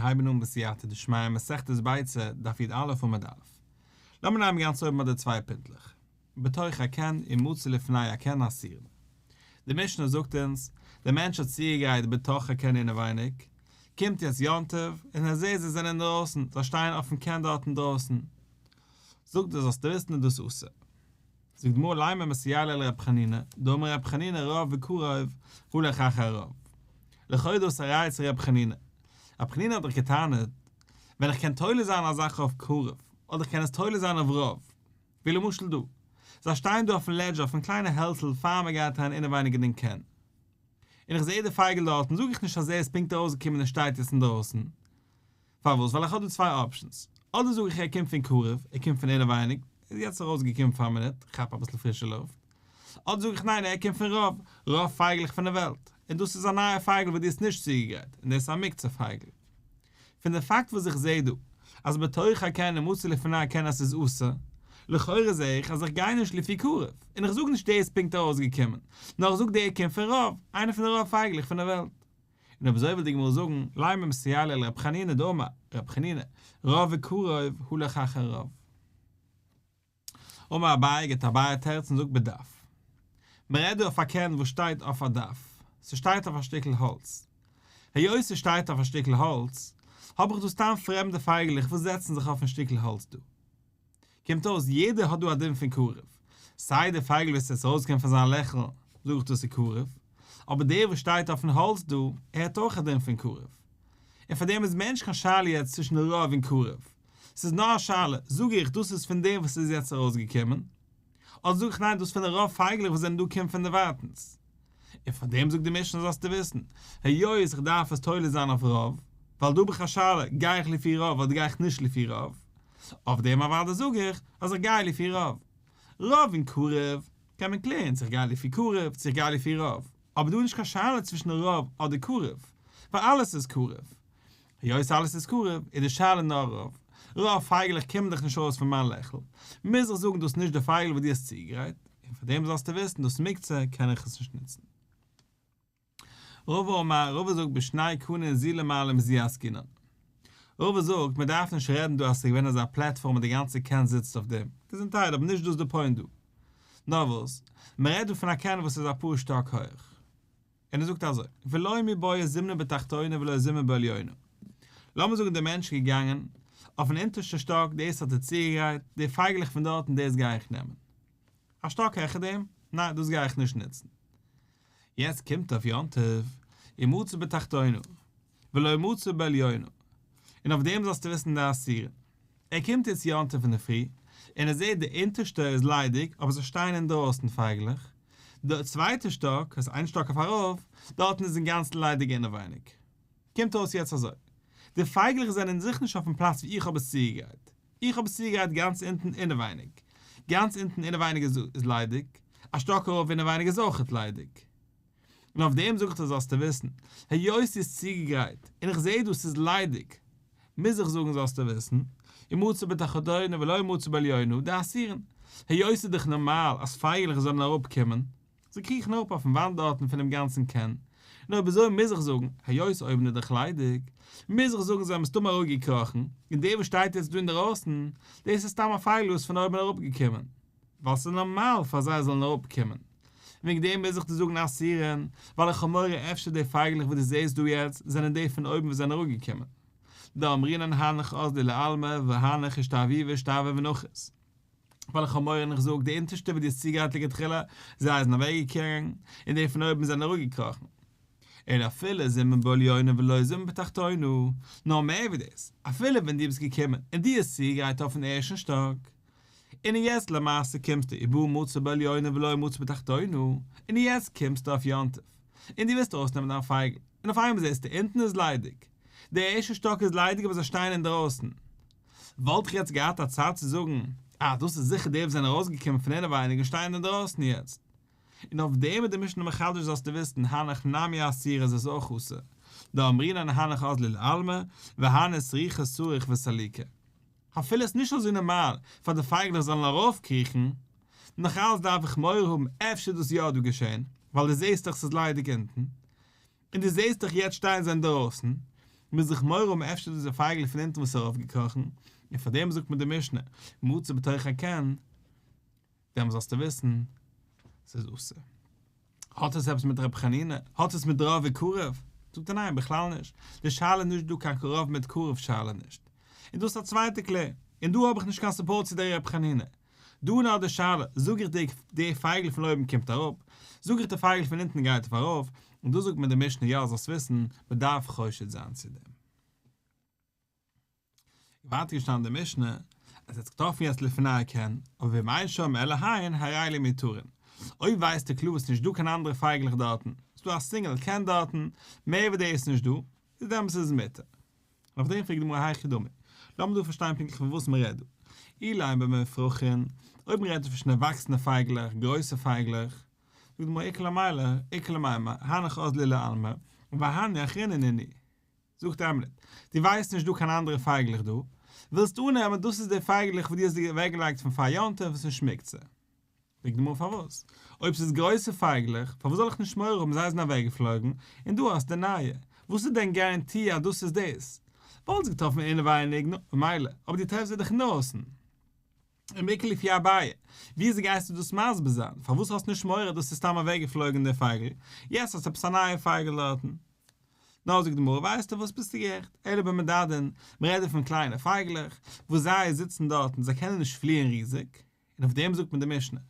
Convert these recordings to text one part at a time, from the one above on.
מיר הייבן אן בסייעתא דשמיא מסכת ביצה, דף י"א עמוד א'. לאמיר נעמען גאנץ אויבן ביי די צוויי פינטלעך. בתוך הקן ומצא לפני הקן אסורין. די משנה זאגט אונז, דער מענטש האט צוגעגרייט בתוך הקן אינעווייניג, קומט יעצט יום טוב, און ער זעט זיי זענען אינדרויסן, זיי שטייען אויפן קן דארט אינדרויסן. זאגט ער זאלסטו וויסן איז דאס אסור. זאגט די גמרא לימא מסייע ליה לר' חנינא, דאמר ר' חנינא רוב וקרוב הלך אחר הרוב. לכאו' דאס א ראיה צו ר' חנינא. ר' חנינא האט דאך געטענה'ט, ווען איך קען תולה זיין א זאך אויף קרוב, אדער איך קען עס תולה זיין אויף רוב, ווי למשל דא, זיי שטייען דא אויפן ledge אויפן קליינע העלצל פאר מען גייט אריין אינעווייניג אין דעם קן, און איך זעה די פייגל דארטן, זאג איך נישט אז ער איז פונקט ארויסגעקומען און שטייט יעצט אינדרויסן, פארוואס? ווייל איך האב דא צוויי options, אדער זאג איך ער קומט פון קרוב, ער קומט פון אינעווייניג, ער איז יעצט ארויסגעקומען פאר א מינוט, כאפ אביסל פרישע לופט, אדער זאג איך ניין ער קומט פון רוב, רוב פייגלעך פון די וועלט, און דאס איז א נייע פייגל וואס דו האסט נישט צוגעגרייט, און דאס איז א מוקצה פייגל. פון די פאקט וואס איך זעה דא, אז בתוך הקן ומצא לפני הקן אז ס'איז אסור, לכאורה זעה איך אז איך גיי נישט לפי קרוב, און איך זאג נישט דער איז פונקט ארויסגעקומען, נאר איך זאג דער קומט פון רוב, איינער פון די רוב פייגלעך פון די וועלט. און אויב אזוי וויל די גמרא זאגן, לימא מסייע ליה לר' חנינא דאמר ר' חנינא, רוב וקרוב הלך אחר רוב. אמר אביי גיבט אביי א תירוץ און זאגט בדף. מען רעדט דא אויף א קן וואס שטייט אויף א דף, ס'שטייט אויף א שטיקל האלץ. היות ס'שטייט אויף א שטיקל האלץ, האב איך דא סתם פרעמדע פייגלעך וואס זעצן זיך אויפן שטיקל האלץ דא. קומט אויס יעדער האט דא א דין פון קרוב, סיי די פייגל וואס איז ארויסגעקומען פון זיין לעכל זאג איך דאס איז קרוב, אבער דער וואס שטייט אויפן האלץ דא ער האט אויך א דין פון קרוב. און פאר דעם איז מער נישט קיין שאלה יעצט צווישן רוב און קרוב, ס'איז נאר א שאלה, זאג איך דאס איז פון דעם וואס איז יעצט ארויסגעקומען, אדער זאג איך ניין דאס פון די רוב פייגלעך וואס זענען דא קומט פון דערווייטענס. און פאר דעם זאגט די משנה זאלסטו וויסן, היות איך דארף עס תולה זיין אויף רוב, ווייל דא האב איך א שאלה, גיי איך לפי רוב אדער גיי איך נישט לפי רוב, אויף דעם אוודאי זאג איך אז איך גיי לפי רוב. רוב און קרוב קען מען קלערן צו איך גיי לפי קרוב צו איך גיי לפי רוב, אבער דא איז נישט קיין שאלה צווישן רוב אדער קרוב, ווייל אלעס איז קרוב. היות אלעס איז קרוב, איז די שאלה נאר רוב. רוב פייגלעך קומען דאך נישט ארויס פון מיין לעכל, מוז איך זאגן דאס איז נישט די פייגל וואס דו האסט צוגעגרייט, און פאר דעם זאלסטו וויסן דאס מוקצה קען איך עס נישט נוצן. רבא אמר, רבא זאגט בשני קנין זו למעלה מזו עסקינן. רבא זאגט מען דארף נישט רעדן דא אז ס'איז געווען אזא platform און די גאנצע קן זיצט אויף דעם, געזונטהייט אבער נישט דאס די point דא. נאר וואס, מען רעדט דא פון א קן וואס איז אפאר שטאק הויך. און ער זאגט אזוי, ולא מיבעיא זימנא בתחתונה ולא זימנא בעליונה. לאמיר זאגן דער מענטש איז געגאנגען אויפן אונטערשטע שטאק, דאס האט ער צוגעגרייט, די פייגלעך פון דארטן דאס גיי איך נעמען. א שטאק העכער דעם? ניין דאס גיי איך נישט נוצן. יעצט קומט אויף יום טוב, ומצא בתחתונה, ולא מצא בעליונה. און אויף דעם זאלסטו וויסן דאסורין. ער קומט יעצט יום טוב אינדערפרי, און ער זעט די אונטערשטע איז ליידיג אבער זיי שטייען אינדרויסן פייגלעך, די צווייטע שטאק, איז איין שטאק אויף ארויף, דארטן איז אינגאנצן ליידיג אינעווייניג. קומט אויס יעצט אזוי, די פייגלעך זענען זיך נישט אויפן פלאץ ווי איך האב עס צוגעגרייט, איך האב עס צוגעגרייט גאנץ אונטן אינעווייניג, גאנץ אונטן אינעווייניג איז ליידיג, א שטאק ארויף אינעווייניג איז אויכעט ליידיג. און אויף דעם זאג איך דיר זאלסטו וויסן, היות ס'איז צוגעגרייט, און איך זע דא ס'איז ליידיג, מוז איך זאגן זאלסטו וויסן, ומצא בתחתונה ולא מצא בעליונה, דאסורין, היות ס'איז דאך נארמאל אז פייגעלעך זאלן אראפקומען, זיי קריכן אראפ אויפן וואנט דארטן פונעם גאנצן קן, און אויב אזוי מוז איך זאגן, היות אויבן איז דאך ליידיג, מוז איך זאגן זיי האבן מסתמא אראפגעקראכן, און דער וואס שטייט יעצט דא אינדערויסן, דאס איז סתם א פייגל וואס איז פון אויבן אראפגעקומען. ווייל ס'איז נארמאל פאר זיי זאלן אראפקומען. וועגן דעם מוז איך דיר זאגן אסורין, ווייל איך האב מורא אפשר די פייגלעך וואס דו זעסט דא יעצט זענען די פון אויבן וואס זענען אראפגעקומען. דאמרינן הנך אזלו לעלמא והנך אשתאבובי אשתאבא ונחית. ווייל איך האב מורא און איך זאג, די אונטערשטע וואס דו האסט צוגעהאט לכתחילה, זיי זענען אוועקגעקומען, און די פון אויבן זענען אראפגעקראכן. און אפילו זימון בעליונה ולא זימון בתחתונה, נאר מער ווי דאס, אפילו ווען דו ביסט געקומען און דו האסט צוגעגרייט אויפן ערשטן שטאק, און יעצט למעשה קומסטו ובא ומצא בעליונה ולא מצא בתחתונה, און יעצט קומסטו אויף יום טוב, און דו ווילסט ארויסנעמען דיין פייגל, און אויף איינמאל זעסטו אונטן איז ליידיג, דער ערשטער שטאק איז ליידיג אבער זיי שטייען אינדרויסן, וואלט איך יעצט געהאט א צד צו זאגן, אה דאס איז זיכער די וואס זענען ארויסגעקומען פון אינעווייניג און שטייען אינדרויסן יעצט. און אויף דעם איז די משנה מחדש זאלסטו וויסן הנך נמי אסורין איז עס אויך אסור, דאמרינן הנך אזלו לעלמא, והני סריכי סריך וסליקי. אפילו איז נישט אזוי נארמאל פאר די פייגלעך זאלן ארויפקריכן, נאך אלץ דארף איך מורא האבן אפשר איז דאס יא דא געשען, ווייל דו זעסט דאך ס'איז ליידיג אונטן, און דו זעסט דאך יעצט שטייען זיי אינדרויסן, און מוז איך מורא האבן אפשר איז דאס די פייגל פון אונטן וואס איז ארויפגעקראכן, און פאר דעם זאגט מיר די משנה, מצא בתוך הקן, דעמאלס זאלסטו וויסן, ס'איז אסור. האט עס עפעס מיט רבי חנינא? האט עס מיט רוב וקרוב? זאגט ער ניין בכלל נישט, די שאלה איז נישט דא קיין קרוב מיט קרוב שאלה נישט, און דאס איז א צווייטע קלער, און דא האב איך נישט קיין support צו דער רבי חנינא, דא נאר די שאלה, זאג איך די די פייגל פון אויבן קומט אראפ, זאג איך די פייגל פון אונטן גייט ארויף, און דא זאגט מיר די משנה יא זאלסט וויסן, מען דארף חושד זיין צו דעם. ווייטער געשטאנען אין די משנה, אז ער האט געטראפן יעצט לפני הקן, אבער ואם אין שם אלא הן הרי אלו מותרין. אויב ווייסטו קלאר עס איז נישט דא קיין אנדערע פייגלעך דארטן, ס'איז דא א single קן דארטן, מער ווי דאס איז נישט דא, איז דעמאלטס איז עס מותר. און אויף דעם פרעגט די גמרא היכי דמי. לאמיר דא פארשטיין פונקטליך פון וואס מען רעדט דא. אילימא במופרכין, אויב מען רעדט דא פון שוין ערוואקסענע פייגלעך, גרויסע פייגלעך, זאגט די גמרא איכא למימר, איכא למימר, הנך אזלי לעלמא, והני אחריני נינהו. זאגט עמלת, דו ווייסט נישט דא קיין אנדערע פייגלעך דא, ווילסט אננעמען דאס איז די פייגלעך וואס דו האסט אוועק געלייגט פון פאר יום טוב וואס איז מוקצה. פרעגט די גמרא פארוואס? אויב ס'איז גרויסע פייגלעך פארוואס זאל איך נישט מורא האבן זיי זענען אוועק געפלויגן און דא האסטו נייע, וואס איז דיין guarantee אז דאס איז דאס? וואלסט געטראפן אינעווייניג נו מילא, אבער דו טרעפסט זיי דאך אינדרויסן. און בעיקר לפי אביי, וויאזוי גייסטו דאס מסביר זיין? פארוואס האסטו נישט מורא דאס איז סתם אוועקגעפלויגן דער פייגל, יעצט האסטו עפעס א נייע פייגל דארטן? נאר זאגט די גמרא ווייסטו וואס ביסטו גערעכט, אלא במדדין, מ'רעדט דא פון קליינע פייגלעך, וואס זיי זיצן דארטן, זיי קענען נישט פליען ריזיג, און אויף דעם זאגט מען די משנה,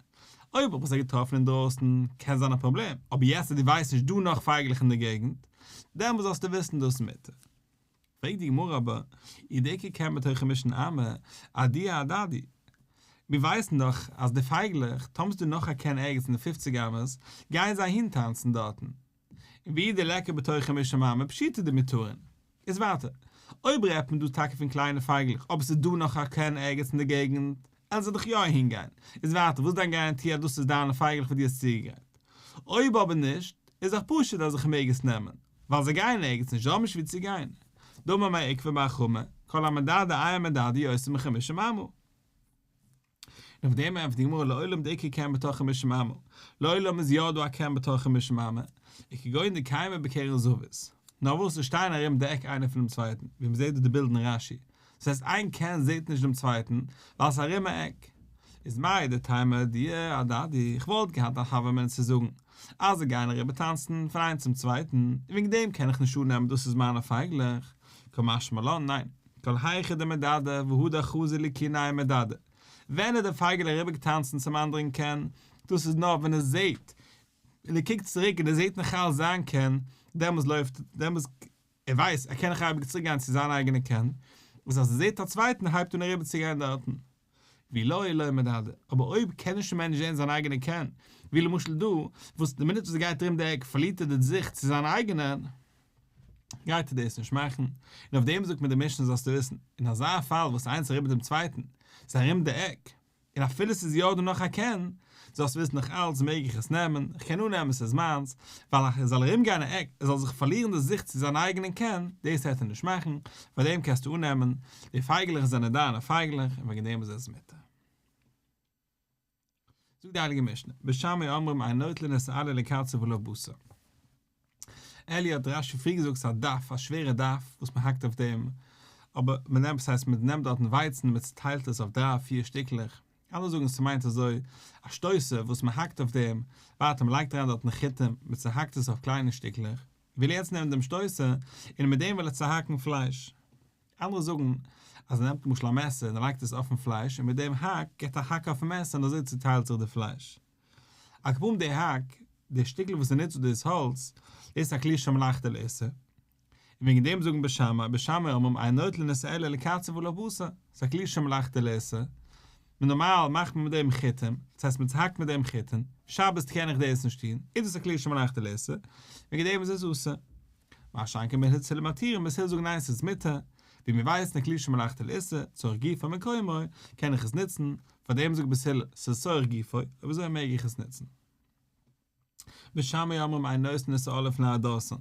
אויב האב איך זיי געטראפן אינדרויסן, קען זיין א פראבלעם, אבער יעצט אז דו ווייסט נישט דא נאך פייגלעך אין די געגנט, דעמאלס זאלסטו וויסן דאס מותר. פרעגט די גמרא אבער, אי דאיכא קן בתוך חמשים אמה, אדויי אהדדי. מיר ווייסן דאך אז די פייגלעך, טאמער ס'דא נאך א קן ערגעץ אין די פופציג אמות, גייען זיי אהין טאנצן דארטן. און ואי דליכא בתוך חמשים אמה פשיטא דמותרין. איז ווייטער, אויב רעדט מען דא טאקע פון קליינע פייגלעך אבער ס'איז דא נאך א קן ערגעץ אין די געגנט, עלן זיי דאך יא אהין גיין. איז ווייטער, וואס איז דיין guarantee אז דאס איז דיינע פייגלעך וואס דו האסט צוגעגרייט? אויב אבער נישט, איז דאך פשוט אז איך מעג עס נעמען, ווייל זיי גייען ערגעץ נישט, זיי האבן נישט וואו צו גיין. דאמר מר עוקבא בר חמא, כל המדדה אין מדדה יותר מחמישים אמה. און אויף דעם ענטפערט די גמרא לעולם דאיכא קן בתוך חמישים אמה, לעולם איז יא דא א קן בתוך חמישים אמה, וכגון דקיימי בקרן זווית. נאר וואס, זיי שטייען ארום די עק איינער פונעם צווייטן, ווי מ'זעט דא די בילד אין רש"י, דאס הייסט איין קן זעט נישט דעם צווייטן ווייל ס'איז ארום א עק. איז מהו דתימא אדויי אהדדי, איך וואלט געהאט א הוה אמינא צו זאגן אז זיי גייען אריבער טאנצן פון איינס צום צווייטן, און וועגן דעם קען איך נישט אננעמען דאס איז מיינע פייגלעך. קא משמע לן, ניין. כל היכא דמדדי והדר חזי לקיניה מדדי. ווען איז דער פייגל אריבער געטאנצן צום אנדערן קן? דאס איז נאר ווען ער זעט און ער קוקט צוריק און ער זעט נאכאלץ זיין קן, דעמאלס לויפט, דעמאלס ער ווייסט ער קען נאך אייביג צוריק גיין צו זיין אייגענע קן, איז אז ער זעט א צווייטן הייבט אן אריבער צו גיין דארטן. ואי לא לא מדדי, אבער אויב קען נישט א מענטש זען זיין אייגענע קן, ווי למשל דא, וואס די מינוט וואס ער גייט ארום די עק פארלירט ער די זיכט צו זיין אייגענע, גייט ער דאס נישט מאכן, און אויף דעם זאגט מיר די משנה זאלסטו וויסן, אין אזא פאל וואס איינס אריבער דעם צווייטן, ס'איז ארום די עק, און אפילו ס'איז יא דא נאך א קן, זאלסט וויסן נאך אלץ מעג איך עס נעמען, איך קען אננעמען ס'איז מיינס, ווייל אז ער זאל ארום גיין א עק, ער זאל זיך פארלירן די זיכט צו זיין אייגענעם קן, דאס העט ער נישט מאכן, פאר דעם קענסטו אננעמען, די פייגעלעך זענען דיינע פייגלעך, און וועגן דעם איז עס מותר. זאגט די הייליגע משנה, בית שמאי אומרים אין נוטלין את העלה לקצב עליו בשר. עלה האט רש"י פריער געזאגט ס'איז א דף, א שווערע דף וואס מען האקט אויף דעם, אבער מען נעמט, ס'הייסט מען נעמט דארטן ווייצן און מען צוטיילט עס אויף דריי פיר שטיקלעך, אנדערע זאגן ס'מיינט אזוי א שטויסער וואס מען האקט אויף דעם, ווייטער מען לייגט אריין דארטן חיטים, מען צוהאקט עס אויף קליינע שטיקלעך, וויל ער יעצט נעמען דעם שטויסער און מיט דעם וויל ער צוהאקן פלייש. אנדערע זאגן אז ער נעמט למשל א מעסער און ער לייגט עס אויפן פלייש און מיט דעם האק געבט א האק אויפן מעסער און אזוי צוטיילט זיך די פלייש. על כל פנים די האק, די שטיקל וואס ער נוצט דאס האלץ, דאס איז א כלי שמלאכתו לאיסור. און וועגן דעם זאגן בית שמאי, בית שמאי אומרים אין נוטלין את העלה לקצף עליו בשר, ס'איז א כלי שמלאכתו לאיסור, און נארמאל מאכט מען מיט דעם חיטים, דאס הייסט מען צוהאקט מיט דעם חיטים, שבת קען איך דאס נישט טון, איז דאס א כלי שמלאכתו לאיסור, וועגן דעם איז עס אסור. מה שאין כן בית הלל מתירים, בית הלל זאגן ניין ס'איז מותר, ווי מיר ווייסן א כלי שמלאכתו לאיסור, צורך גופו במקומו, קען איך עס נוצן, פאר דעם זאגט בית הלל, ס'איז צורך גופו, אויב אזוי מעג איך עס נוצן. בית שמאי אומרים אין נותנין את הערלה לפני הדורסן.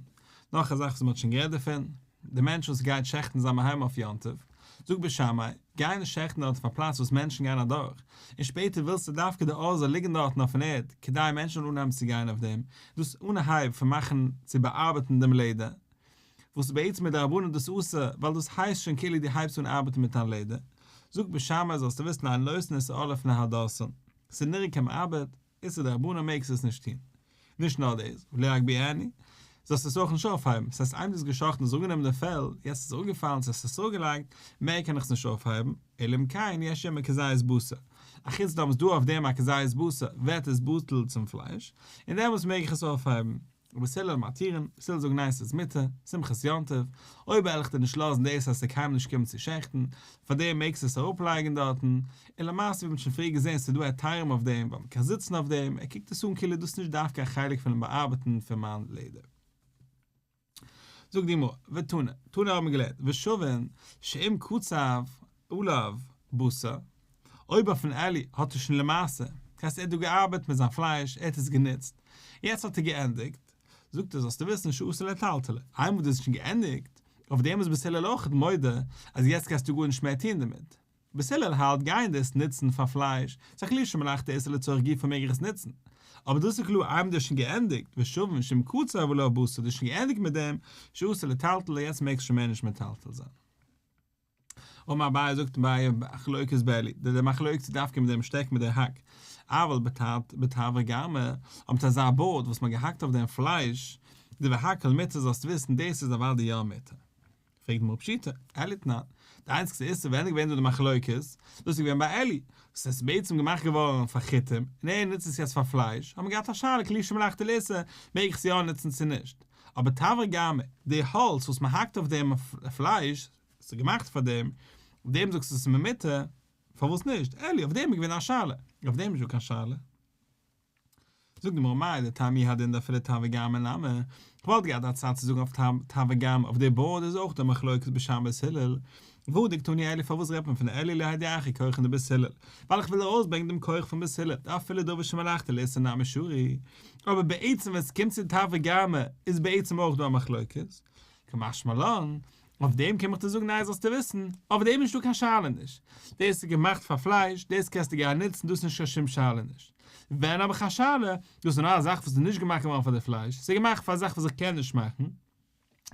נאך א זאך וואס מ'האט שוין גערעדט דערפון, די מענטש וואס גייט שעכטן זיין בהמה אויף יום טוב, זאגט בית שמאי, גיי נישט שעכטן דארט אויף א פלאץ וואס מענטשן גייען אדורך, און שפעטער ווילסטו דווקא די עור זאל ליגן דארטן אויפן ערד, כדי מענטשן זאלן אנהייבן צו גיין אויף דעם, דאס אנהייב פון מאכן צו באארבעטן דעם לעדער. וואס איז בעצם מדרבנן דאס אסור, ווייל דאס הייסט שוין כאילו דו הייבסט אן ארבעטן מיט דיין לעדער. זאגט בית שמאי זאלסטו וויסן אין נושאין את העור לפני הדורסן, ס'איז נראה כמעבד, איסור דרבנן מעגסטו עס נישט טון. נישט נאר דאס, ולא יגביהנו, זאלסט עס אויך נישט אויפהייבן, ס'הייסט איינמאל דו האסט געשאכטן האסט אראפגענומען די פעל, יעצט איז עס אפגעפאלן, ס'הייסט עס אראפגעלייגט, מער קען איך עס נישט אויפהייבן, אלא אם כן יש עמה כזית בשר, אחוץ דאם איז דא אויף דעם א כזית בשר, ווערט עס בטל צום פלייש, און דעמאלטס מעג איך עס אויפהייבן. ובית הלל מתירין, בית הלל זאגן ניין ס'איז מותר, שמחת יום טוב, אויב וועל איך דיר נישט לאזן דאס אז ס'זאל קיינמאל נישט קומען צו שעכטן, פארדעם מעגסטו עס אראפלייגן דארטן, און למעשה ווי מ'האט שוין פריער געזען ס'איז דא היתרים אויף דעם ווייל מ'קען זיצן אויף דעם, ער קוקט עס אן כאילו דאס איז נישט דווקא א חלק פונעם באארבעטן פון מיין לעדער. זאגט די גמרא, ותנא, תנא האבן מיר געלערנט, ושווין, שאם קצב עליו בשר, אויב אויפן עלי האט ער שוין למעשה, דאס הייסט ער האט דא געארבעט מיט זיין פלייש, ער האט עס גענוצט, יעצט האט ער געענדיגט, זאגט ער זאלסטו וויסן שאסור לטלטלו, איינמאל דו האסט שוין געענדיגט, אויף דעם איז בית הלל אויכעט מודה אז יעצט קענסטו גארנישט מער טון דערמיט. בית הלל האלט גייען דאס נוצן פאר פלייש, ס'איז א כלי שמלאכתו איסור לצורך גופו מעג איך עס נוצן, אבער דאס איז קלאר איינמאל דו האסט שוין געענדיגט, ושווין שאם קצב עליו בשר דו האסט שוין געענדיגט מיט דעם, שאסור לטלטלו יעצט מעגסטו שוין מער נישט מטלטל זיין. אמר אביי זאגט אביי מחלוקת בעלי, די מחלוקת איז דווקא מיט דעם שטעק מיט דער האק, אבל בתברא גרמא, אבער מיט אזא board וואס מ'האט געהאקט אויף דעם פלייש, דברי הכל מותר זאלסטו וויסן דאס איז אוודאי יא מותר. פרעגט די גמרא פשיטא, עלי תנן, די איינציגסטע איסור ווען איז געווען דא די מחלוקת, דאס איז געווען ביי עלי, וואס עס איז בעצם געמאכט געווארן פאר חיטים, און ער נוצט עס יעצט פאר פלייש, האט מען געהאט א שאלה כלי שמלאכתו לאיסור, מעג איך עס יא נוצן צו נישט, אבער תברא גרמא, די האלץ וואס מען האקט אויף דעם פלייש, עס איז געמאכט פאר דעם, אויף דעם זאגסטו עס איז מותר, פארוואס נישט, עלי, אויף דעם איז געווען א שאלה, אויף דעם איז נישטא קיין שאלה. זאגט די גמרא מהו דתימא הוא הדין דאפילו תברא גרמא נמי, כ'וואלט געהאט א צד צו זאגן אויף תברא גרמא אויף די board איז אויך דא מחלוקת בית שמאי בית הלל, והא דקתני עלי פארוואס רעדט מען פון עלי להודיעך כחן דבית הלל, ווייל איך וויל ארויסברענגען דעם כח פון בית הלל, דאפילו דבר שמלאכתו לאיסור נמי שרי, אבער בעצם ווען ס'קומט צו תברא גרמא איז בעצם אויך דא א מחלוקת, קא משמע לן, אויף דעם קום איך דיר זאגן ניין זאלסטו וויסן, אויף דעם איז נישטא קיין שאלה נישט, דאס איז געמאכט פאר פלייש, דאס קענסטו גיין נוצן, דאס איז נישט קיין שום שאלה נישט. ווען האב איך א שאלה, דאס איז נאר א זאך וואס איז נישט געמאכט געווארן פאר די פלייש, ס'איז געמאכט פאר א זאך וואס איך קען נישט מאכן,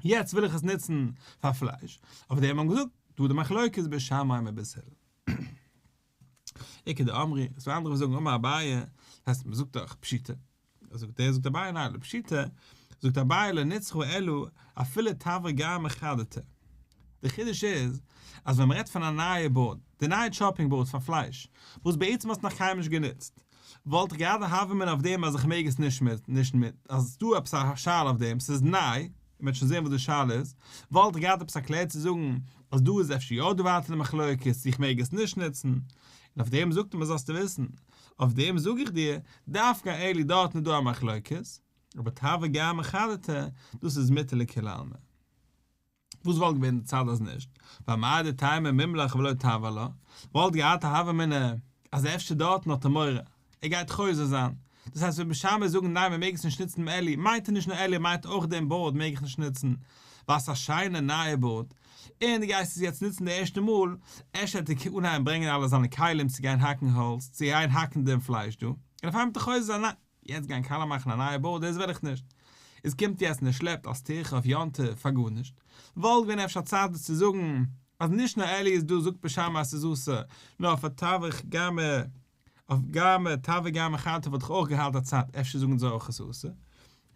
יעצט וויל איך עס נוצן פאר פלייש, אויף דעם האט מען געזאגט, דא די מחלוקת בית שמאי מיט בית הלל. איכא דאמרי, ס'דא אנדערע וואס זאגן אמר אביי, הייסט מ'זאגט דאך פשיטא. זאגט ער זאגט אביי ניין לא פשיטא, זאגט אביי לא נצרכה אלא אפילו תברא גרמא חדתא. די חידוש איז אז ווען מ'רעדט פון א נייע board, די נייע chopping board פאר פלייש, וואס בעצם האסט נאך קיינמאל נישט גענוצט, וואלט איך געהאט א הוה אמינא אויף דעם אז איך מעג עס נישט מיט נישט מיט אז ס'איז דא עפעס א שאלה אויף דעם, ס'איז ניי, און מ'וועט שוין זען וואס די שאלה איז, וואלט איך געהאט עפעס א קלער צו זאגן אז דא איז אפשר יא דא ווייטער די מחלוקת צו איך מעג עס נישט נוצן, און אויף דעם זאגט ער מיר זאלסטו וויסן, אויף דעם זאג איך דיר, דווקא עלי דארטן איז דא א מחלוקת, אבער תברא גרמא חדתא, דאס איז מותר לכולי עלמא. וואס וואלט געווען די צד אז נישט? ווייל מהו דתימא מימלך ולא תבר עלה, וואלט געהאט א הוה אמינא אז אפשר דארטן האט ער מורא, ער גייט חוזר זיין. דאס הייסט ווען בית שמאי זאגן ניין מען מעג עס נישט נוצן דעם עלי, מיינט ער נישט נאר עלי ער מיינט אויך דעם board מעג איך נישט נוצן, ווייל ס'איז א שיינע נייע board, און דו גייסט עס יעצט נוצן די ערשטע מאל, אפשר וועט ער אנהייבן ברענגען אלע זיינע כלים צו גיין האקן האלץ, צו גיין האקן דעם פלייש דא, און אויף איינמאל וועט ער חוזר זיין ניין, יעצט גיין קאלע מאכן א נייע board דאס וויל איך נישט. עס קומט יעצט און ער שלעפט אלס טירחא אויף יום טוב פאר גארנישט. וואלט געווען אפשר א צייט דאס צו זאגן אז נישט נאר עלי איז דא זאגט בית שמאי אז ס'איז אסור, נאר אויף א תברא גרמא אויף גרמא תברא גרמא חדתא וואלט איך אויך געהאלט א צייט אפשר זאגן זיי אויך עס איז אסור.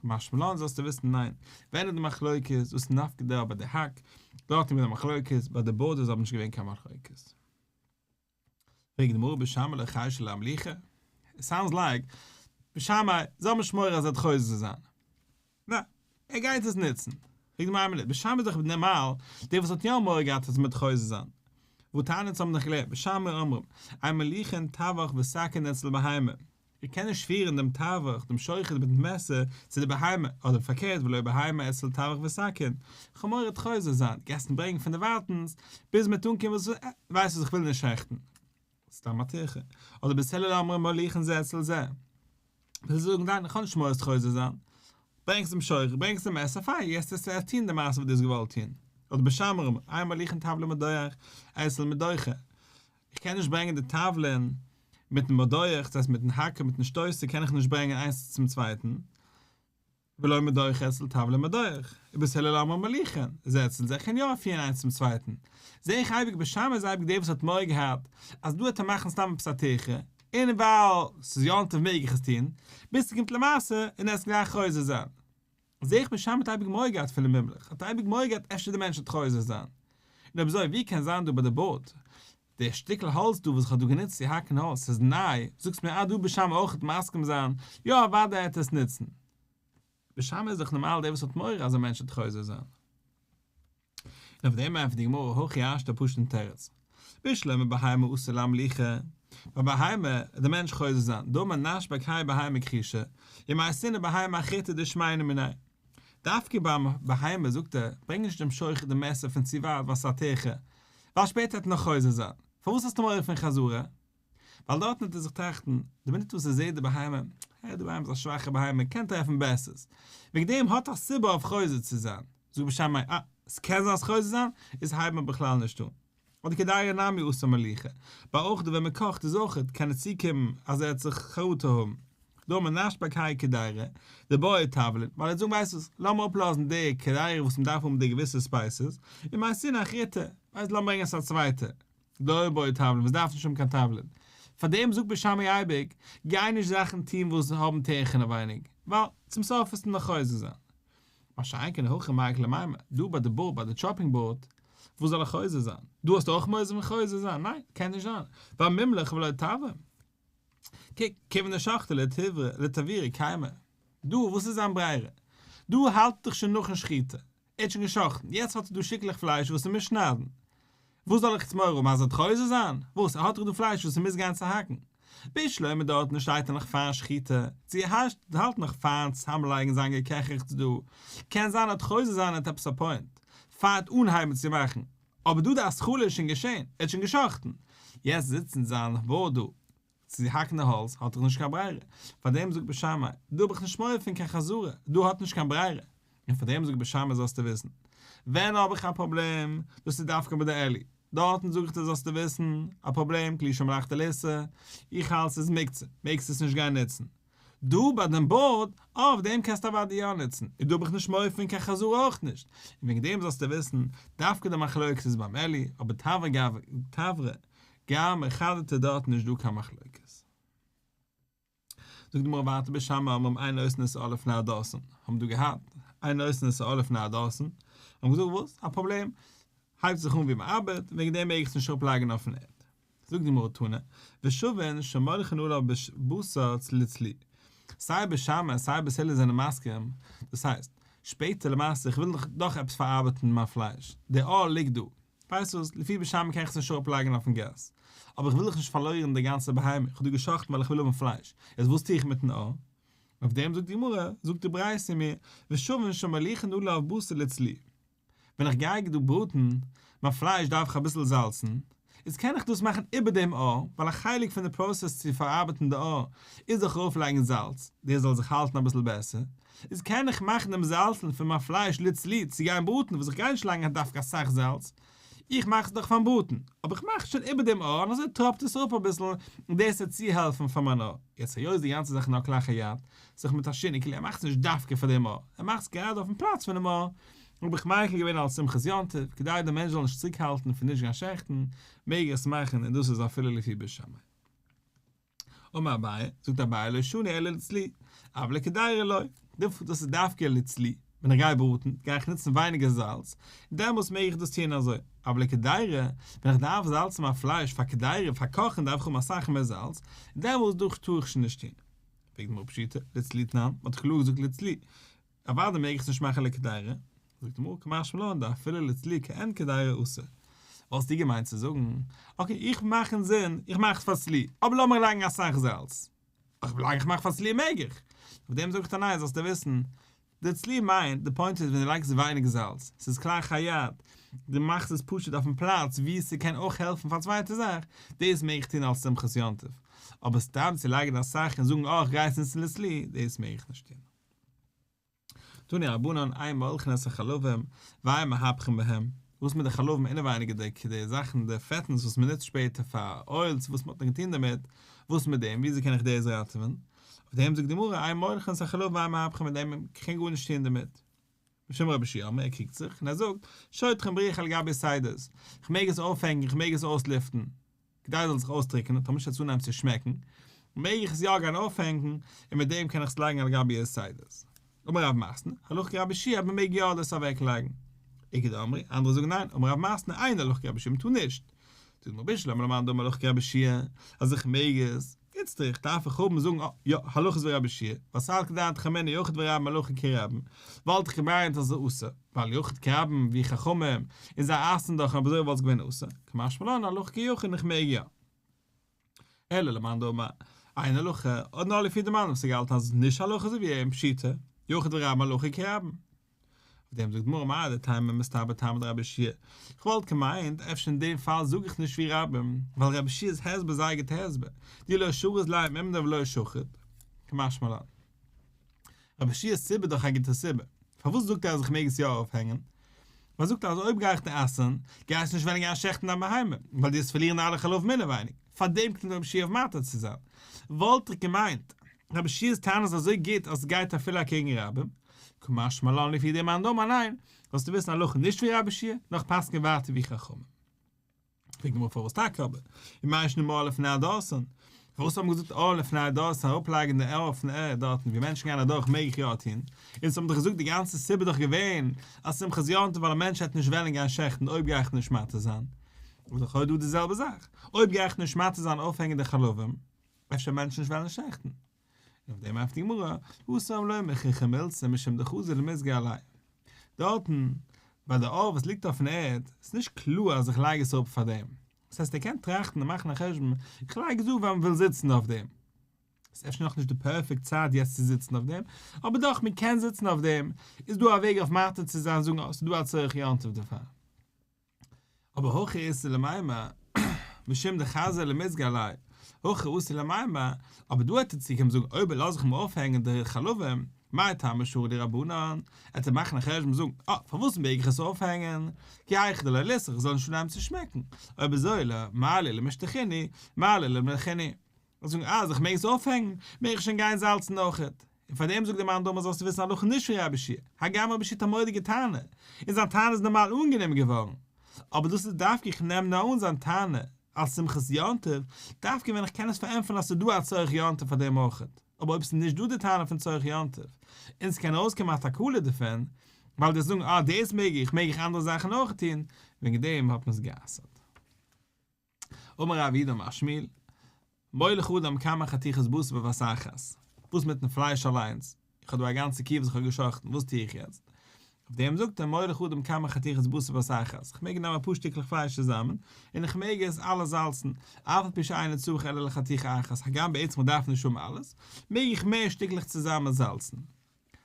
משמע לן זאלסטו וויסן ניין. ווען איז די מחלוקת? דאס איז נפקא דא ביי די האק, דארט איז געווען א מחלוקת, ביי די board איז אבער נישט געווען קיין מחלוקת. פרעגט די גמרא בית שמאי לא חיישי לאמלוכי? It sounds like בית שמאי זיי האבן נישט מורא אז ער וועט חוזר זיין. ניין, ער גייט עס נוצן. פרעגט די גמרא מינוט, בית שמאי איז דאך נארמאל דער וואס האט יא מורא געהאט אז מ'וועט חוזר זיין. והתניא אונז האבן דאך געלערנט בית שמאי אומרים, אין מוליכין טבח וסכין אצל בהמה. איך קען נישט פירן דעם טבח, דעם שוחט מיטן מעסער, צו די בהמה, אדער פארקערט ולא בהמה אצל טבח וסכין, איך האב מורא חוזר זיין, געסן ברענגן פון דערווייטענס, ביז מ'וועט אנקומען וואס ווייסט וואס איך וויל נישט שעכטן. סתם א טירחה. אדער בית הלל אומרים מוליכין זה אצל זה. וויל זאגן ניין איך האב נישט מורא חוזר זיין. ברענגסט דעם שוחט, ברענגסט דעם מעסער, פיין, יעצט וועסטו ערשט טון די מעשה וואס דו האסט געוואלט טון. אדער בית שמאי אומרים אין מוליכין תבלין ומדוח אצל מדוחה. איך קען נישט ברענגען די תבלין מיטן מדוח, דאס הייסט מיטן האקער מיטן שטויסער קען איך נישט ברענגען איינס צום צווייטן. ולא מדוך אצל תבלין מדוך, ובית הלל אומרים מוליכין, זה אצל זה קען יא פירן איינס צום צווייטן. זעה איך אייביג בית שמאי איז אייביג דער וואס האט מורא געהאט אז דא וועט ער מאכן סתם עפעס א טירחה, און ווייל ס'איז יום טוב מעג איך עס טון, ביז ס'קומט למעשה און עס גלייך חוזר זיין. זעה איך בית שמאי האט אייביג מורא געהאט פונעם מומלך, האט אייביג מורא געהאט אפשר די מענטש וועט חוזר זיין. און אויב אזוי ווי קען זיין דא ביי די בארד, די שטיקל האלץ דא וואס איך האב דא גענוצט צו האקן האלץ ס'איז ניי, זאגסט מיר אז דא בית שמאי אויך וועט מסכים זיין, יא אוודאי ער וועט עס נוצן. בית שמאי איז דאך נארמאל דער וואס האט מורא אז א מענטש וועט חוזר זיין. און אויף דעם ענטפערט די גמרא הכי השתא פשוט'ן תירוץ. בשלמא בהמה אתי לאמליכי, ביי בהמה וועט דער מענטש חוזר זיין, דאמר נשבק האי בהמה כחושה, ומייתינא בהמה אחריתי דשמינא מיניה. דווקא ביים בהמה זאגט ער, ברענג נישט דעם שוחט די מעסער פון צו ווייט ווייל ס'איז א טירחה, ווייל שפעטער וועט ער נאך חוזר זיין. פארוואס האסטו מורא פון חזרה? ווייל דארטן וועט ער זיך טראכטן, די מינוט וואס ער זעט די בהמה, אה, די בהמה איז א שוואכע בהמה, קען טרעפן בעסערס. וועגן דעם האט א סיבה אויף חוזר צו זיין. זאגט בית שמאי, אה, ס'קען זיין אז חוזר זיין, איז הייבט מען בכלל נישט אן. אדער קדירה נמי אתי אמליכא, ביי אויך ווען מען קאכט איז אויך קען עס צוקומען אז ער וועט זיך חרטה האבן. דאמר נשבק האי קדירה, דבעי תבלין, ווייל ער וועט זאגן ווייסט וואס, לאמיר אפלאזן די קדירה וואס מען דארף האבן די געוויסע ספייסעס, ומייתינא אחריתי, ווייסט לאמיר ברענגען עס א צווייטע, דלא בעי תבלין וואס דארף נישט האבן קיין תבלין. פארדעם זאגט בית שמאי אייביג, גיי נישט זאכן טון וואס האבן טירחה אינעווייניג, ווייל צום סוף וועסטו נאך חוזר זיין. מה שאין כן הכא מאי איכא למימר, דא ביי די בארד ביי די טשאפינג בארד, וואס זאל איך חוזר זיין? דא האסטו אויך מורא פון חוזר זיין? ניין, קען נישט זיין, ווייל מימלך ולא תבר. קוק, כיוון דשחטיה לתבורי קיימא. דא, וואס איז זיין ברירה? דא האלט ער דאך שוין נאכן שחיטה, ער האט שוין גע'שחט'ן, יעצט האט ער דא שטיקלעך פלייש וואס ער מוז שניידן. וואס זאל איך יעצט מורא האבן אז ער וועט חוזר זיין? וואס, ער האט דאך דא פלייש וואס ער מוז גיין צוהאקן. בשלמא דארטן שטייט ער נאך פארן שחיטה, צו ער האלט נאך פארן צוזאמלייגן זיין געקעכעכץ דא, קען זיין ער וועט חוזר זיין האט עפעס א פוינט, פאר ער וועט אנהייבן צו מאכן. אבער דא די התחלה איז שוין געשען, ער האט שוין גע'שחט'ן. יעצט זיצן זיין בארד דא צו האקן די האלץ האט דאך נישט קיין ברירה, פאר דעם זאגט בית שמאי, דא האב איך נישט מורא פון קיין חזרה, דא האט נישט קיין ברירה, און פאר דעם זאגט בית שמאי זאלסטו וויסן, ווען האב איך א פראבלעם, דאס איז דווקא ביי די עלי, דארטן זאג איך דיר זאלסטו וויסן, א פראבלעם כלי שמלאכתו לאיסור, איך האלט ס'איז מוקצה, מעגסט עס נישט גיין נוצן. דא ביי דעם בארד, אויף דעם קענסטו אוודאי יא נוצן, און דא האב איך נישט מורא פון קיין חזרה אויך נישט, און וועגן דעם זאלסטו וויסן, דווקא די מחלוקת איז ביים עלי, אבער תברא גרמא חדתא דארט נישט דא קיין מחלוקת. זאגט די גמרא ווייטער בית שמאי אומרים אין עושין את העור לפני הדורסן, האבן דא געהאט אין עושין את העור לפני הדורסן, האבן געזאגט וואס? א פראבלעם, הייבט זיך אן ווי מען ארבעט, וועגן דעם מעג איך עס נישט אראפלייגן אויפן ערד. זאגט די גמרא תנא, ושוין שמוליכין עליו בשר לצלי, סיי בית שמאי סיי בית הלל זענען מסכים, דאס הייסט, שפעטער למעשה איך וויל דאך עפעס פארארבעטן מיין פלייש, דער עור ליגט דא, ווייסט וואס, לפי בית שמאי קען איך עס נישט אראפלייגן אויפן גאס, אבער איך וויל דאך נישט פארלוירן די גאנצע בהמה, איך האב דא גע'שחט'ן ווייל איך וויל האבן פלייש, יעצט וואס טו איך מיטן עור? אויף דעם זאגט די גמרא, זאגט די ברייתא מיר, ושוין שמוליכין עליו בשר לצלי, ווען איך גיי דא בראטן מיין פלייש דארף איך אביסל זאלצן, איז קען איך דאס מאכן איבער דעם עור, ווייל א חלק פון די פראסעס צו פארארבעטן די עור איז דאך ארויפלייגן זאלץ, דאס זאל זיך האלטן אביסל בעסער, איז קען איך מאכן דעם זאלצן פון מיין פלייש לצלי צו גיין בראטן וואס איך גיי נישט לייגן דווקא אסאך זאלץ, איך מאך עס דאך פארן בראטן, אבער איך מאך עס שוין איבער דעם עור און אזוי טראפט עס אראפ אביסל און דאס וועט צוהעלפן פאר מיין עור. יעצט היות די גאנצע זאך איז נאר כלאחר יד, זיך מיט א שינוי כאילו ער מאכט עס נישט דווקא פאר דעם עור, ער מאכט עס גראדע אויפן פלאץ פונעם עור, האב איך מיקל געווען אלס שמחת יום טוב, כדי דער מענטש זאל נישט צוריקהאלטן פון נישט גיין שעכטן, מעג ער עס מאכן און דאס איז אפילו לפי בית שמאי. אמר אביי, זאגט אביי לא שנו אלא לצלי, אבל לקדירה לא, דאס איז דווקא לצלי, ווען איך גיי בראטן, גיי איך נוצן ווייניגער זאלץ, און דעמאלס מעג איך דאס טוען אזוי, אבל לקדירה, ווען איך דארף זאלצן מיין פלייש פאר קדירה, פאר קאכן דארף איך האבן אסאך מער זאלץ, און דעמאלס דאך טאר איך שוין נישט טון. פרעגט די גמרא פשיטא, לצלי תנן, מען האט קלאר געזאגט לצלי, אוודאי מעג איך עס נישט מאכן לקדירה, זאגט די גמרא קא משמע לן דאפילו לצלי כעין קדירה אסור. וואלסטו געמיינט צו זאגן, אקעי איך מאך אינזין, איך מאך עס פאר צלי, אבער לאמיר לייגן אסאך זאלץ. אויב ווילאנג איך מאך פאר צלי מעג איך. אויף דעם זאג איך דיר ניין זאלסטו וויסן, די צלי מיינט, די פוינט איז ווען דו לייגסט ווייניג זאלץ, ס'איז כלאחר יד, דו מאכסט עס פשוט אויפן פלאץ ווי ס'קען אויך העלפן פאר א צווייטע זאך, דאס מעג איך טון אלס שמחת יום טוב. אבער סתם צו לייגן אסאך און זאגן אה איך גיי עס נוצן לצלי, דאס מעג איך נישט טון. תנו רבנן אין מולחין את החלבים ואין מהפכין בהם, וואס מיט די חלבים אינעווייניג די די זאכן די פעטנס וואס מען נוצט שפעטער פאר אוילס וואס מען האט געטון דערמיט, וואס מיט דעם וויאזוי קען איך דאס ראטעווען? אויף דעם זאגט די גמרא, אין מוליכין את החלבים ואין מהפכין מיט דעם קען גארנישט טון דערמיט. משום רבי יהושע אומר, ער קריגט זיך און ער זאגט, שוטחין בריח על גבי יתדות, איך מעג עס אויפהענגען, איך מעג עס אויסלופטן, כדי עס זאל זיך אויסטריקענען, טאמער נישט וועט עס אנהייבן צו שמעקן, מעג איך עס יא גיין אויפהענגן, און מיט דעם קען איך עס לייגן על גבי יתדות. אמר רב מתנה, הלכה כרבי יהושע אז מען מעג יא דאס אוועקלייגן. איכא דאמרי, אנדערע זאגן ניין, אמר רב מתנה, אין הלכה כרבי יהושע, מען טאר נישט. זאגט די גמרא בשלמא למאן דאמר הלכה כרבי יהושע, אז איך מעג עס, איצטריך, דארף איך האבן זאגן, אה, יא, הלכה איז ווי רבי יהושע, ווייל סלקא דעתך אמינא יחיד ורבים הלכה כרבים, וואלט איך געמיינט אז עס איז אסור, ווייל יחיד כרבים ווי חכמים, און זיי אסר'ן דאך אויב אזוי וואלט עס געווען אסור, קא משמע לן הלכה כיחיד און איך מעג יא. אלא למאן דאמר אין הלכה, אדער נאר לפי די מאן וואס האט געהאלטן אז עס איז נישט הלכה אזוי ווי אים, פשיטא, יחיד ורבים הלכה כרבים. אויף דעם זאגט די גמרא מהו דתימא מסתברא טעמא דרבי יהושע איך וואלט געמיינט אפשר אין דעם פאל זאג איך נישט ווי רבים, ווייל רבי יהושע'ס הסבר איז זייער גוטע הסבר, דאי לא שרית ליה מימנא ולא שחית, קא משמע לן. רבי יהושע'ס סיבה איז דאך א גוטע סיבה, פארוואס זאגט ער אז איך מעג עס יא אויפהענגען? ווייל זאגט ער אז אויב גיי איך דיר אסר'ן, גייסטו נישט וועלן גיין שעכטן דיין בהמה, ווייל דו וועסט פארלירן אלע חלבים אינעווייניג, פארדעם קומט רבי יהושע אויף מתיר צו זיין. וואלט איך געמיינט, רבי יהושע'ס טענה איז אזוי גוט אז עס גייט אפילו אקעגן רבים, קא משמע לן לפי דעם מאן דאמר ניין, זאלסטו וויסן הלכה נישט ווי רבי יהושע, נאר פסק'ן ווייטער ווי חכמים. פרעגט די גמרא פארוואס טאקע אבער, ומאי שנא מעור לפני הדורסין, פארוואס האט מען געזאגט עור לפני הדורסין אראפלייגן די עור אויפן ערד דארטן ווי מענטשן גייען אדורך מעג איך יא טון, אונז האבן דאך געזאגט די גאנצע סיבה איז דאך געווען אז שמחת יום טוב ווייל א מענטש העט נישט וועלן גיין שעכטן אויב גיי איך נישט מתיר זיין, איז לכאו' דא די זעלבע זאך, אויב גיי איך נישט מתיר זיין אויפהענגען די חלבים, אפשר מענטשן נישט וועלן שעכטן. און אויף דעם ענטפערט די גמרא, התם לא מוכחא מילתא משום דחזי למיזגא עליה. דארטן, ביי די עור וואס ליגט אויפן ערד, איז נישט קלאר אז איך לייג עס אראפ פאר דעם. דאס הייסט ער קען טראכטן און מאכן א חשבון, איך לייג עס דא ווייל מען וויל זיצן אויף דעם. ס'איז אפשר נאכנישט די פערפעקט צייט יעצט צו זיצן אויף דעם, אבער דאך מען קען זיצן אויף דעם, איז דא א וועג אויף מתיר צו זיין זאגן אז ס'איז דא א צורך יום טוב דערפאר. אבער הכא איתא למימר, משום דחזי למיזגא עליה, הכא אתי למימר, אבער דא וועט ער צוקומען זאגן אויב לאז איך אים אויפהענגען די חלבים, מאי טעמא שרו להו רבנן, עט ער מאכן א חשבון זאגן, אה, פארוואס מעג איך עס אויפהענגען, כי היכי דלא לסרח איך זאל נישט אנהייבן צו שמעקן, אויב אזוי מר להו למשתחינהו, מר להו למלחינהו, און זאגן אז איך מעג עס אויפהענגן, מעג איך שוין גיין זאלצן אויכעט. און פאר דעם זאגט דער מאן דאמר זאלסטו וויסן הלכה נישט ווי רבי יהושע, הגם רבי יהושע האט א מורא'דיגע טענה, און זיין טענה איז נארמאל אנגענומען געווארן, אבער דאס איז דווקא איך נעם נאר אן זיין טענה אלס שמחת יום טוב, דווקא ווען איך קען עס פארענטפערן אז ס'איז דא א צורך יום טוב פאר דעם אויכעט, אבער אויב ס'איז נישט דא די טענה פון צורך יום טוב, און ס'קען ארויסקומען א תקלה דערפון, ווייל דו וועסט זאגן אה דאס מעג איך, מעג איך אנדערע זאכן אויך טון, וועגן דעם האט מען עס גע'אסר'ט. אמר רב יהודה אמר שמואל, מולח אדם כמה חתיכות בשר בבת אחת, וואס מיטן פלייש אליינס, איך האב דא א גאנצע קי וואס איך האב גע'שחט'ן, וואס טו איך יעצט? אויף דעם זאגט ער מולח אדם כמה חתיכות בשר בבת אחת, איך מעג נעמען אפאר שטיקלעך פלייש צוזאמען, און איך מעג עס אלעס זאלצן, אף על פי שאינו צריך אלא לחתיכה אחת, הגם בעצם איך דארף נישט האבן אלעס, מעג איך מער שטיקלעך צוזאמען זאלצן.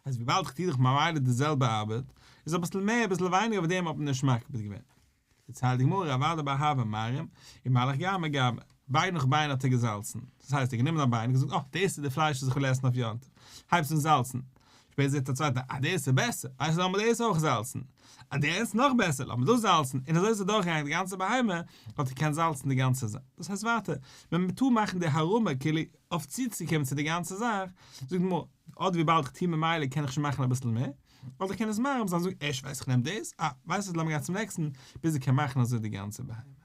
אז וויבאלד איך טו דאך ממילא די זעלבע ארבעט, איז אביסל מער אביסל ווייניגער אויף דעם האט מען נישט מקפיד געווען. דערציילט די גמרא רב אדא בר אהבה מרים ומלח גרמא גרמא, ביין נאך ביין האט ער געזאלצן, דאס הייסט ער האט גענומען א ביין און געזאגט אה דאס איז די פלייש וואס איך וויל עסן אויף יום טוב, הייבסט אן זאלצן, שפעטער זעט א צווייטער אה דאס איז בעסער, ווייסט לאמיר דאס אויך זאלצן, אה דאס איז נאך בעסער לאמיר דאס זאלצן, און אזוי איז ער דורכגעגאנגען די גאנצע בהמה, האט ער געקענט זאלצן די גאנצע זאך, דאס הייסט ווייטער, ווען מען טאר מאכן די הרמה כאילו אויף צוצוקומען צו די גאנצע זאך, זאגט די גמרא, אדער וויבאלד איך טו ממילא קען איך שוין מאכן אביסל מער, אדער קען עס מרבה זיין זאגן ערשט ווייס איך נעם דאס, אה ווייסט וואס לאמיר גיין צום נעקסטן, ביז ער קען מאכן אזוי די גאנצע בהמה.